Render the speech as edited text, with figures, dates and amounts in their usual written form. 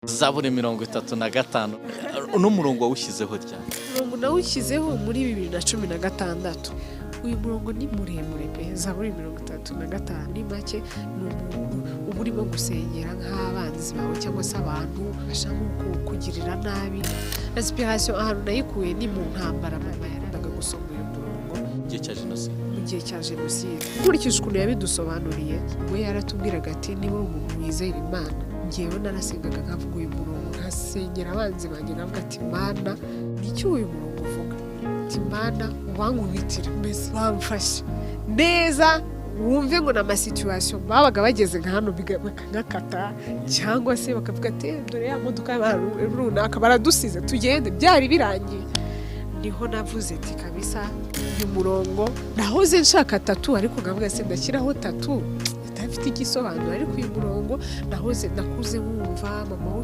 Zaburi 35, uno murongo wawushyizeho ryari? Umurongo nawushyizeho muri 2016. Uyu murongo ni muremure pe. Zaburi 35 ni make, ni umuntu uba urimo gusengera nk'abanzi bawe cyangwa se abantu bashaka kugirira nabi. Inspiration ahantu nayikuye ni mu ntambara. Mama yakundaga gusoma uyu murongo. Mu gihe cya jenoside? Mu gihe cya jenoside. Nkurikije ukuntu yabidusobanuriye, we yaratubwiraga ati: "Niba uri umuntu wizera Imana." Ngewe narasengaga, nkavuga uyu murongo, nkasengera abanzi banjye, nkavuga ati: "Mana, nicyo uyu murongo uvuga?" Ati: "Mana, wankubitira mbese wamfashe neza." Wumve ngo ni amasituation babaga bageze nka hano, bakangakata cyangwa se bakavuga ati: "Eh, dore ya modoka y'abantu runaka baradusize, tugende." Byari birangiye. Niho navuze ati: "Kabisa uyu murongo." Nahoze nshaka tattoo, ariko nkavuga: "Se ndashyiraho tattoo idafite igisobanuro?" Ariko uyu murongo nahoze nakuze wumva mama.